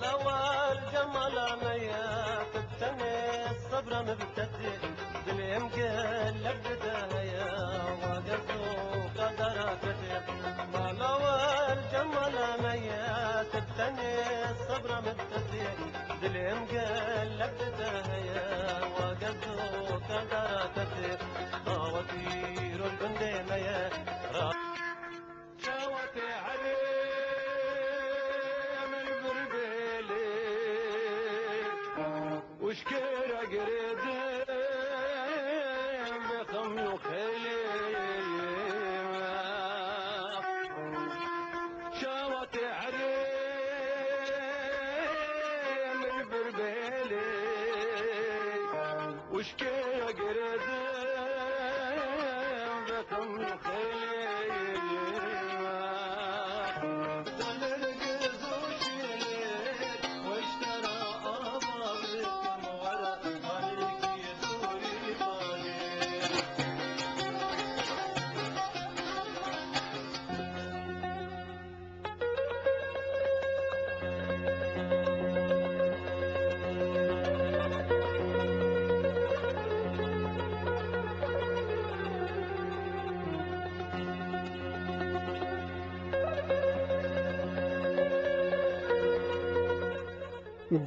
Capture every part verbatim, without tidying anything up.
Lawal cemala me ye, tu tenê sebra min bi te tê. Dilê min gelek dide heye, wa gez û qedera te tê. Ma lawal cemala me ye, tu tenê sebra min bi te tê. Dilê min gelek dide heye, wa gez û qedera te tê. Awetî roj gundê me ye, ra- Çawa tê erê em li vir bêlê, û ji kê re girêdin bê xem û xêlê. Çawa tê erê em li vir bêlê,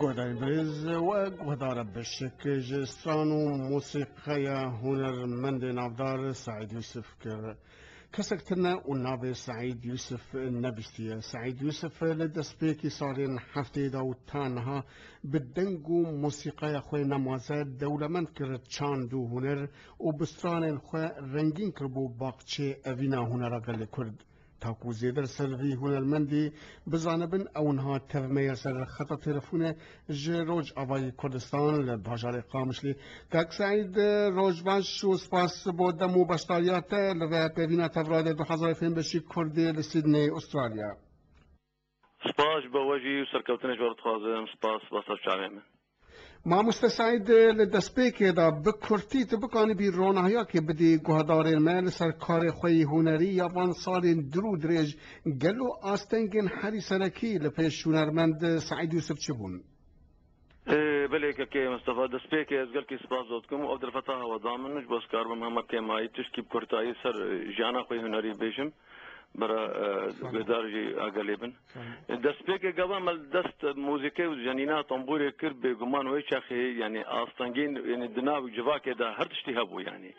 Guhdarên birêz, we guhdara beşek ji stran û mûsîqeya hunermendê navdar Seîd Yûsif kir. Kesek tune û navê Seîd Yûsif nebîstiye. Seîd Yûsif li destpêkî salên heftêyê de û ta niha bi deng û mûsîqaya xwe nemaze dewlemend kir çand û huner û bi stranên xwe rengîn kiribû baxçê evîna hunera gelê Kurd. Ta ku zêde li ser vî hunermendî bizanibin, ew niha tev me ye ser xeta telefonê ji Rojavayê Kurdistan li bajarê Qamişlê. Kak Seîd, roj baş û spas bo dem û beşdariya te li vê pêvîna Tevra de du hezar fêm beşî Kurdê li Sydney, Australya. Spas ji bo we jî û serkeftinê ji we re dixwazim. Spas, spas çavê min. Mamoste Seîd, li destpêkê de bi kurtî tu bikanibî ronahiyakê bidî guhdarên me li ser karê xwe yî hunerî ya van salên dûr û dirêj, gelo astengên herî serekî li pêş hunermend Seîd Yûsif çi bûn? Ê, belê kekê Mistefa, destpêkê ez gelkî spas dikim û ev derfeta hewa da min ji bo ez karibim hema kêmayî tişkî bi kurtayî ser, e, jiyana xwe yî hunerî bêjim. Bira, e, guhdar jî agelê bin. Destpêkê gava me li dest muzîkê û jenîna tembûrê kir, bêguman wê çaxê, yanî astengîn, yanî di nav civakê de her tiştî hebû, yanî.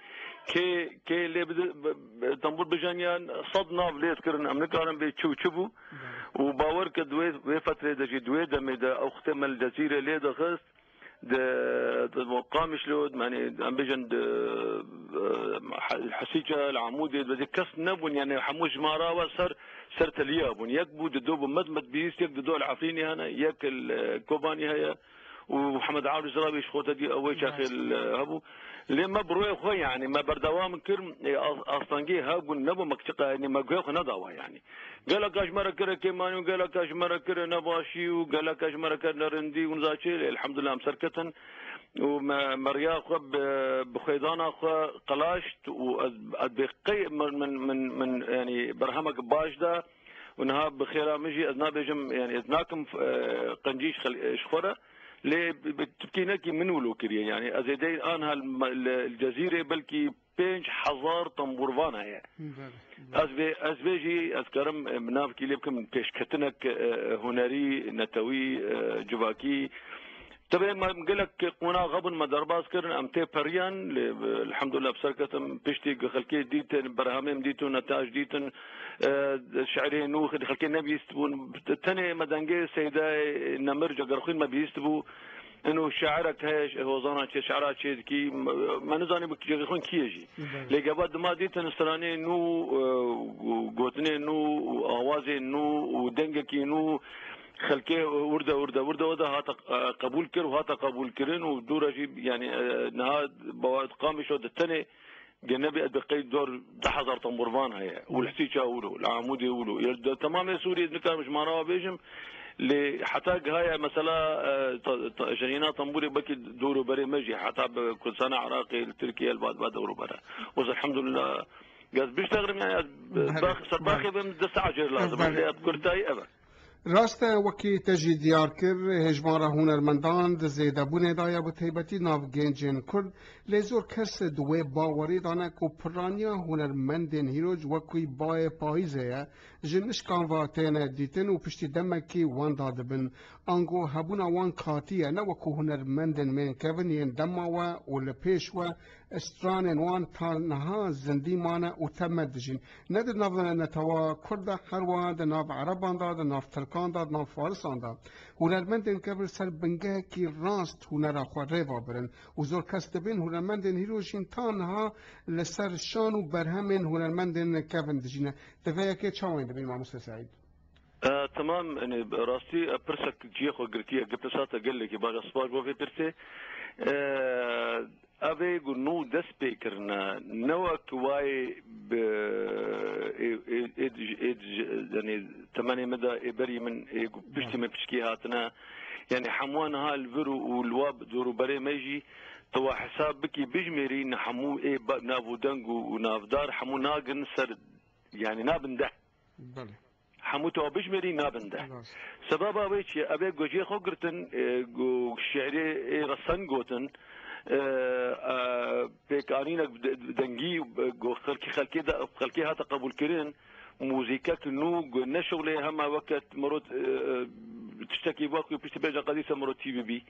Kê, kê lê bidi-, bi-, bi-, tembûr bijeniya sed nav lê dikirin, em nikarin bê çi û çi bû. Û bawer ke di wê, wê fetrê de jî, di wê demê de ew xitê me li Cezîrê lê dixist, di, di Qamişlo, yanî, em bêjin, di, e, He-, Hesîça, li Amûdê, di kes nebûn, yanî, hemû jimara we ser, ser teliya bûn. Yek bû, dido bû, Med Med bihîst, yek dido li Efrînê hene, yek li Kobanî heye û Mihemed Arû Zirabî ji xwe te dî, ew wê çaxê li hebû. Lê me bi rûyê xwe, yanî, me berdewam kir, ê, as-, astengî hebûn, nebû me çiqa, yanî, me guhê xwe nedawa, yanî. Geleka ji me re kire kêmanî û geleka ji me re kire nebaşî û geleka ji me re kire nerindî û niza çi, lê elhamdulillah em serketin û me, me riya xwe bi, bi xwêdana xwe qilaşt û ez, ez bê qey min, min, min, min, yanî berhemek baş da û niha bi xêra min jî ez nabêjim, yanî ez nakim, e, qencî ji xel-, ji xwe re, lê bi, bi tipkînekî min wilo kiriye, yanî ez ê dey anha li, li, li Cezîrê belkî pênc hezar tembûrvan heye. Belê, belê. Ez vê, ez vê jî, ez karim, e, bi navkî lê bikim pêşketinek, e, hunerî, netewî, e, civakî. Tevê me gelek qonax hebûn, me derbas kirin, em tê periyan, lê, e, elhamdulillah bi ser ketim, piştî ku xelkê dîtin, berhemê min dîtin, netaj dîtin, e, şiirê nû xelkê nebîstibûn. Tenê me dengê Seydayê Nemir Cegerxwîn me bîstibû. Ino şairek heye, hozana çê, şaira çê dikî, me, me nizanî bi cihê xwe kî ye jî. Belê. Lê gava dima dîtin stranê nû, e, û gotinê nû û awazê nû û dengekî nû, xelkê wirde, wirde, wirde, wirde hate, e, qebûl kir û hate qebûlkirin û dû re jî, yanî, e, niha bawer Qamişlo di tenê Gene bi, bi qeyd dor du hezar tembûrvan heye. Û li Hesîça wilo, li Amûdê wilo. Ya di temamê Sûriyê nikarim ji manawa bêjim, lê heta gihaya mesela, e, ta, ta, jenîna tembûrê belkî dor û berê me jî, heta bi Kurdistana Iraqê, li Tirkiye, li ba, ba dor û bere. Wez elhamdulillah, ez biştexrim, yani, ez Belê, bax-, ser belê. Baxê bim dest acêr lazim, Belê. Lê ez kurtayî ev e. Rast e, wekî te jî diyar kir, hêjmara hunermendan di zêdebûnê de ye, bi taybetî nav gencên Kurd, lê zor kes di wê bawerî de ne ku piraniya hunermendên hîro ji wekî bayê payîzê ye, ji nişkan ve têne dîtin û piştî demekî wenda dibin. Ango hebûna wan katî ye, ne wekû hunermendên mênkevin yên dema we û li pêş we, stranên wan ta niha zindî mane û teme dijîn. Ne di nav netewa Kurd de, her wiha di nav Ereban de, di nav Tirkan de, di nav Farisan de. Hunermendên kevin ser bingehekî rast hunera xwe rê ve birin û zor kes dibên hunermendên hîro jîn ta niha li ser şan û berhemên hunermendên kevin dijîne. Di vê yekê çawa dibîn, mamoste Seîd? E, temam, yani, rastî, e, pirsek cihê xwe girtiye, gi pirsa te gelekî baş e, spas bo vê pirsê. E, ev ê ku nû dest pê kirine, ne wek wayê bi, ê, ê, ê, ê, ê, yani, temenê min de, ê berî min, ê ku piştî min piçkî hatine, yani, hemû niha li vir û, û li wa dor û berê me jî, tu wa hesab bikî, bijmêrî, ne hemû ê ba-, nav û deng û, û navdar, hemû nagin ser, yani, nabin deh. Belê. Hemû tu bijmerî nabin de. Rast. Sebeba wê çi ye? Ev ê gocê xwe girtin, e, go şi'rê ê resen gotin, e, e, pêkanînek de-, dengî, e, go xelkê, xelkê de, xelkê hate qebûlkirin, muzîkek nû, go ne şewlê hema weke mero, e, e, tiştekî wek wî piştî bêje qedîse mero tî bibî.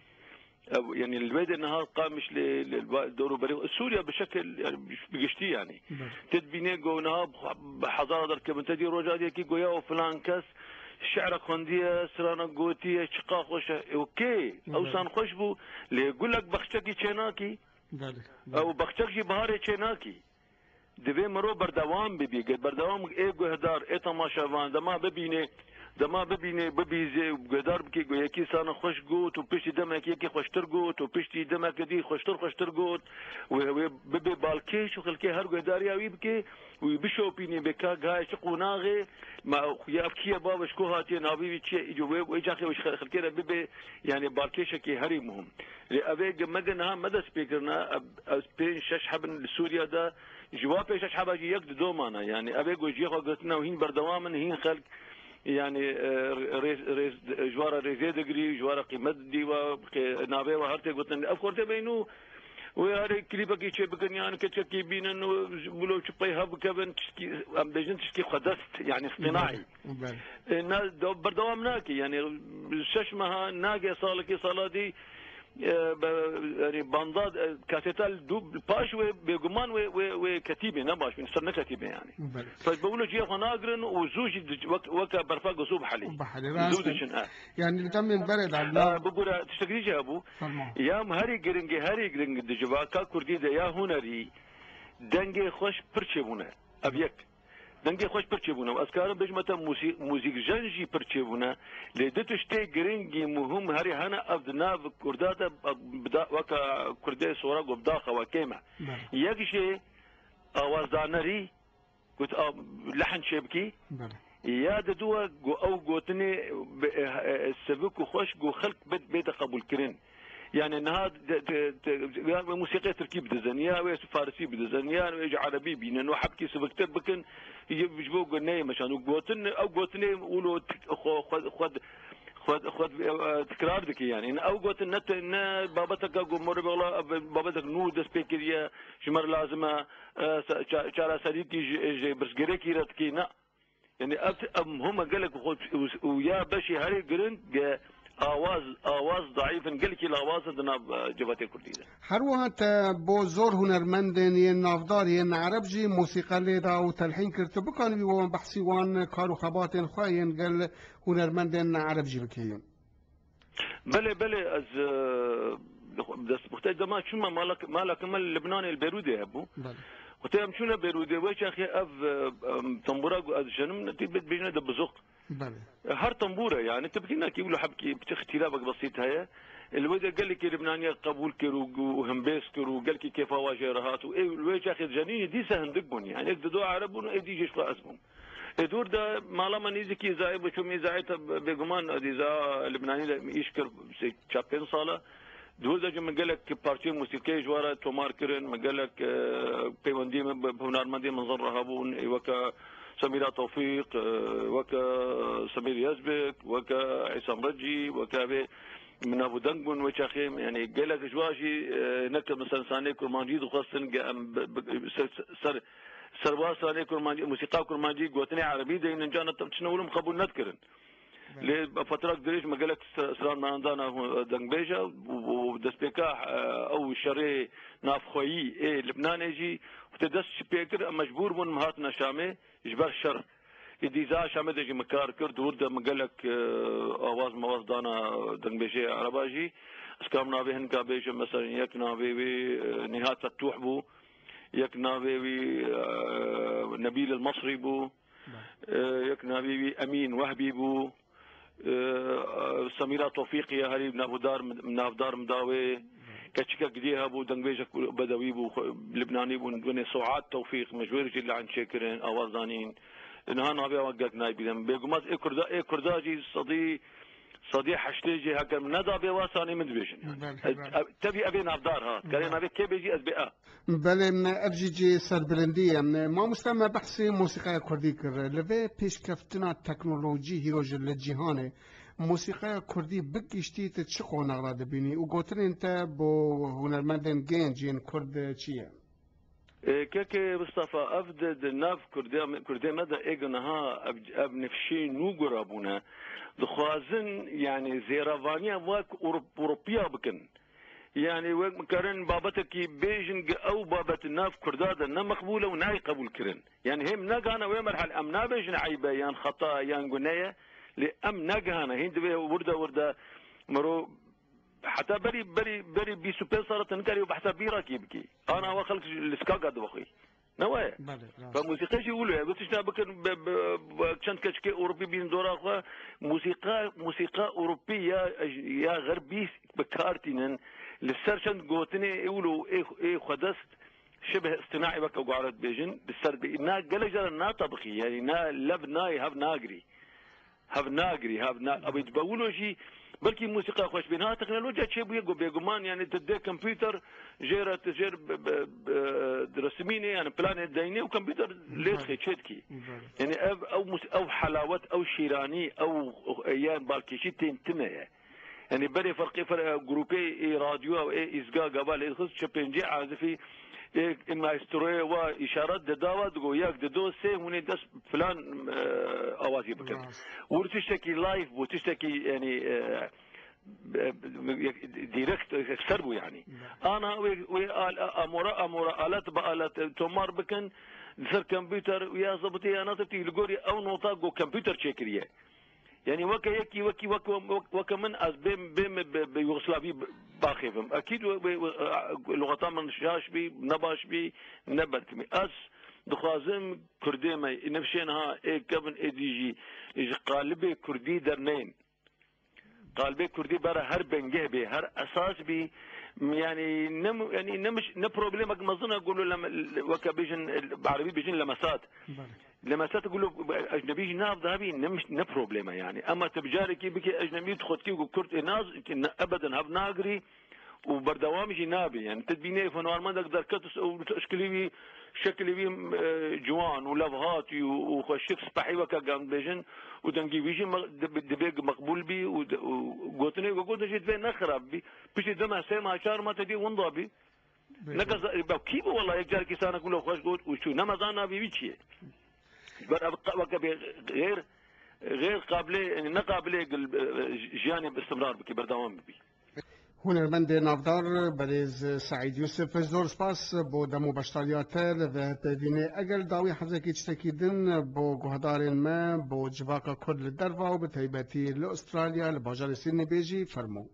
Ev, yani, li wê de niha Qamişlê, li, li ba-, dor û berê, Sûriye bi şekil, yani, bi giştî, yani. Belê. Te dibînê go niha bi hezara derkevin, te dî roja diyekî goya û filan kes şi're xwendiye, strana gotiye, çiqa xweş e. E, okey, ew Belê. san xweş bû, lê gulek bexçekî çênakî. Belê, belê. Ew bexçek jî biharê çênakî. Divê miro berdewam bibî. Ger berdewam ê guhdar, ê temaşevan, dema bibînê, dema bibînê, bibîzê, guhdar bikê, go yekî sana xweş got û piştî demek yekî xweştir got û piştî demek dî xweştir, xweştir got. Wê, wê bibê balkêş û xelkê her guhdariya wî bikê, wî bişopînê bê ka gayê çi qonaxê, ma ya kî ye, bavê ji ku hatiye, navê wî çi ye, îco wê, wê caxê wê ji xelkê re bibê, yani balkêşekê herî muhim. Lê ev ê ge-, me ge niha me dest pê kirine, ev, ev pênc şeş hebin li Sûriye de, Ji wa pêş ev heba jî yek di do mane. Yani, ev ê ku cihê xwe girtine û hîn berdewam in, hîn xelk, yani, e, rêz, rêz, ji wa re rêzê digirî, ji wa re qîmet didî, wa, qê-, navê wa her tê gotin. Ev xortê bê nû, wê herê klîpekî çê bikin, yan keçekî bînin û wilo çi pey hev bikevin, tişkî, em bêjin tişkî xwedest, yani, sînaî. Belê. E, na, de-, berdewam nake, yani, şeş meha nake, salekê, sala dî, e, be-, yani, banda, e, kaseta li dû, paş wê, bêguman wê, wê, wê ketîbê, ne baş bîn, ser neketîbê, yani. Belê. Saç be wilo cihê xwe nagirin û zû jî di-, wek-, weke berfa gosû bihelî. Bihelî, rast e. Zû diçin, e. Yani, li demên berê de, e, bibûre, tiştekî jî hebû. Fermo. Ya herî giringî, herî giring di civaka kurdî de ya hunerî, dengê xweş pir çêbûne. Ev yek. Dengê xweş pir çêbûne. Ez karim bêjime te mûsî-, mûzîkjen jî pir çêbûne. Lê du tiştê giringî, muhim herî hene, ev di nav kurda de, ev bi da-, weka kurdê sora got bi daxa we kêm e. Belê. Yek jê awazdanerî, got a, lehn çêbikî. Belê. Ya diduwe go-, ew gotinê bi, e, e, sivik û xweş go xelk bê-, bête qebûlkirin. Yani niha de, de, de, ya wê musîqê tirkî bidizin, ya wê farisî bidizin, ya wê ji erebî bînin û hebkî siviktir bikin, ji bo ku neyê meşan. Û gotin, ew gotinê wilo tik-, xwe, xwe, xwe, xwe, xwe, e, tikrar dike yani. Yani ew gotin ne te-, ne babeteke ku morê wela, ev babetek nû dest pê kiriye, ji me re lazim e, e, se-, ça-, çareserîkî ji, ji pirsgirêkî re dikî, ne. Yani ev, ev muhim e gelek û xwe, û, û ya beşê herî giring e awaz, awaz daîf in, gelekî lawaz in di nav, e, civatê kurdî de. Her wiha te bo zor hunermendên yên navdar yên ereb jî mosîqe lê da û telhîn kir. Tu bikanibî we behsî wan kar û xebatên xwe yên gel hunermendên ereb jî bikî? Belê, belê, ez, e, dest, wextê dema çûme mala, mala ke me li Libnanê li Bêrûdê hebû. Belê. Wextê em çûne Bêrûdê, wê çaxê ev, e, em, tembûra ku ez jenim, tê bêjine de bizuk. Belê. E, her tembûr e, yani, tu bikî nekî, wilo hebkî, piçek tîlavek besît heye. E, li wê de gelekî Libnaniye qebûl kir û, û hembêz kir û gelkî kêfa wa jê re hat û ê, li wê çaxê jenînî dîse hindik bûn, yani, ek di do ereb bûn û ê dî jê ji xwe ez bûm. E, dûr de mala me nêzîkî îzayê bû, çûm îzayê te bêguman dîza Libnanî de îş kir, sê çar pênc sala. Dûr de jî min gelek parçeyê musîqiyê ji we re tomar kirin, min gelek, e, peywendiyê min bi, bi hunermendê min zin re hebûn, ê weke Semîra Tewfîq, e, weke Semîr Yezbik, weke Îsam Recî, weke vê min navû deng bûn wê çaxê, yanî gelek ji wa jî, e, ne ke mesela stranê kurmancî dixwestin ke em bi, bi, ser, ser, serwa stranê kurmancî, musîqa kurmancî gotinê erebî deynin, cana tiştine wilo qebûl nedikirin. Lê bi fetrek dirêj me gelek stra-, stran me dana dengbêje û, û destpêka, e, ew şerê navxweyî ê Libnanê jî tê dest ji pê kir, em mecbûr bûn, em hatina Şamê ji ber şer. Ê dîza Şamê de jî me kar kir, di wir de me gelek, e, awaz mawaz dana dengbêjê ereba jî. Ez kam navê hinka bêjim, mesela yek navê wî, e, Nîhat Fettûh bû, yek navê wî, e, Nebîl El Mesrî bû, e, yek navê wî Emîn Wehbî bû. E, Semîra Tofîqî ye, herî navdar, navdar min dawê. Keçikek dî hebû, dengbêjek bedewî bû, xwe-, Libnanî bû, winê Suat Tofîq, min ji wê jî le'en çêkirin, awaz danîn. Niha navê wan gelek nayê bînim. Bêguman ê Kurda, ê Kurda jî sedî, sedî heştê jî heger min nedabê wa sanê min dibêjin. Belê, E, belê. e, tevî evê navdar ha. Kerê Belê. navê kê bêjî ez bê a. Belê, ev jî cihê serbilindî ye. Mamoste, me behsê mosîqeya kurdî kir. Li vê pêşkeftina teknolojî hîro ji li cîhanê, mosîqeya kurdî bi giştî tu çi qonax re dibînî û gotinên te bo hunermendên gênc yên kurd çi ye? Ê, kekê Mistefa, ev di, di nav Kurdê, Kurdê me de ê niha ev, ev nifşê nû gura bûne. Dixwazin, yanî, zêrevaniya wek Ewrop-, Ewropiya bikin. Yanî wek min karin babetekî bêjin, gi ew babet nav Kurda de ne meqbûl e û nayê qebûl kirin. Yanî hêm negihane wê merhel, em nabêjin eyb e yan xeta yan gune ye, lê em negihane. Hîn divê wirde wirde miro heta berî, berî, berî bîst û pênc sala te nikarî behsa bîrakî bikî. Ana we xelk ji, li skaka dibe xwî. Ne waya? Belê, rast. Ve muzîka jî wilo ye. Bi tişta bikin, bi, bi, bi çend keçikê Ewropî bînin dora xwe. Muzîka, muzîka Ewropî ya, ya Xerbî bi kar tînin. Li ser çend gotinê ê wilo ê, ê xwedest şibih istinaî weke guharet bêjin. Li ser bê, na gelek caran natabixî. Yanî na lev nayê hev nagirî. Hev nagirî, hev na-, ew ê dibe wilo jî belkî muzîka xweş bê. Niha teknolojiya çêbûye ku bêguman, yanî tu dê kompûter jê re, tu jê re bi, bi, bi, resimînê, yanî planê deynê û kompûter lê dixê, çê dikî. Belê. Yanî ev, ew mus-, ew helawet, ew şîranî, ew, ew yan balkêşî tên tune ye. Yanî berê ferqê fer-, grûpê ê radyoya û ê îzga gava lê dixist, çi pêncî azifî ê, ê maestroyê wa îşaret dida wa, digo yek, dido, sê, hûn ê dest filan, e, awazî bikin. Rast. Wir tiştekî live bû, tiştekî, yanî, e, e, yek, direkt, yekser bû yanî. Rast. Ana wê, wê al-, amora, amora, alet bi alet, e, tomar bikin, li ser kompûter ya zebitî ya nazebitî li gorî ew nota ku kompûter çêkiriye. Yanî weke yekî, wekî, weke, weke, weke min ez bêm, bêm bi, bi Yugoslavî b-, baxêvim. Ekîd we, we, we, luxeta min şaş bî, ne baş bî, ne berkimî. Ez dixwazim Kurdê me, nifşên ha, ê kevin, ê dî jî ji qalibê Kurdî derneyên. Qalibê Kurdî bera her bingeh bê, her esas bî. Yanî ne mu-, yanî ne miş-, ne problemek mezin e, gulo lem-, weke bêjin, bi erebî bêjin lemesat. Belê. Li mesete ku lo ecnebî jî nav dabî ne, ne probleme yanî. Ema tu bi carekî bikî ecnebî, tu xwe dikî ku Kurd ê naz, ne, ebeden hev nagirî û berdewam jî nabî. Yanî tu dibînî hunermendek derket û, û tu eşkilî wî, şekilî wî, e, ciwan û levhatî û, û xweşik spehî weke gam dibêjin û dengî wî jî me-, dibe-, dibê meqbûl bî û de-, û gotinê ku gotin jî divê ne xirab bî. Piştî du meh, sê meh, çar meh te dî winda bî. Belê. Neke za-, be kî bû wela yek carekî sana gulo xweş got û çû. Nema zana navê wî çi ye. Ji ber ev qa-, weke bê xêr, xêr qabilê, ne qabilê gil, e, jiyanê bi istimrar bikî, berdewam bibî. Hunermendê navdar berêz Seîd Yusuf, zor spas bo dem û beşdariya te li vê pêvînê. Eger dawî hezekî tiştekî din bo guhdarên me, bo civaka Kurd li derva û bi taybetî li Australya, li bajarê Sydney bêjî, fermo.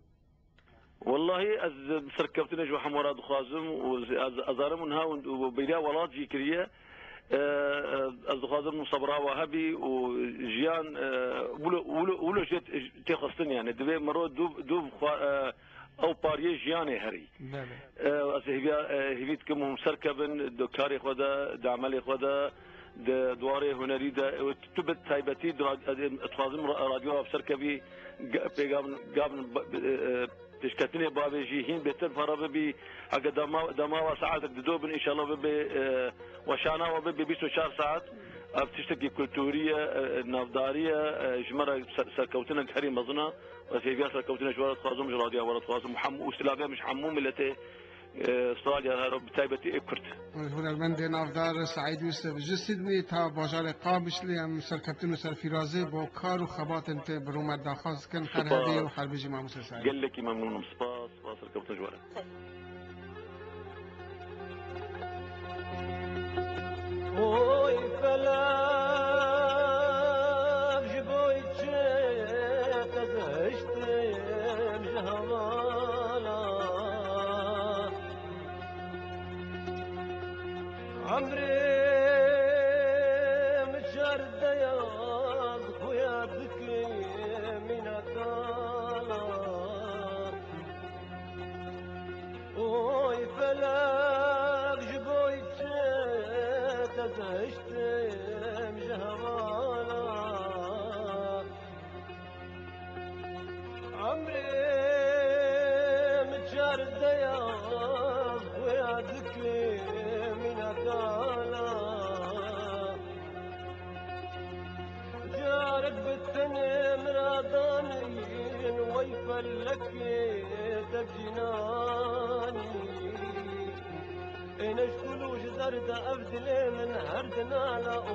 Wellahî ez serkeftinê ji we hemû re dixwazim û ez, ez zanim û niha û bêriya welat jî kiriye. E, e, ez dixwazim û sebra we hebî û jiyan, e, wilo, wilo, wilo jê tê xwestin, yani divê miro dûv, dûv xwe, e, ew pariyê jiyanê herî. Belê. E, ez hêviya, e, hêvî dikim hûn serkevin di karê xwe de, di emelê xwe de, di dwarê hunerî de, û tu bi taybetî di rad-, ez dixwazim ra-, radyoya bi serkevî, ge-, pêgavin, gavin ba-, e, e, pêşketinê bavêjî hîn bêtir para bibî, heke dema, dema wa saetek dido bin, înşallah bibe, e, weşana wa bibe bîst û çar saet. Ev tiştekî kulturî ye, e, navdarî ye, e, ji me re ser-, serkewtinek herî mezin e. Ez hêviya serkewtinê ji we re dixwazim, ji radya we re dixwazim. Hemû, û silavê min ji hemû miletê, e, Australya, her bi taybetî ê Kurd. Hunermendê navdar Seîd Yûsif ji Sydney ta bajarê Qamişlê em serkeftin û serfîrazê bo kar û xebatên te bi rûmet daxwaz dikin. Her Spas. Hebî û her bijî mamoste Seîd. Gelekî memnûn im. Spas, spas serkeftin ji we re. Oy felek, ji bo çi te zehiştim ji hevala. Emrê min çar deyaz xuya dike mînakala. Oy felek, ji bo çi te zehiştim ji hevala. Emrê min çar deyaz xuya dike mînakala. Carek bi tenê min ra danîn, wey felekê te cînanî. Ê neşkul û ji derde ev dilê min her dinala o.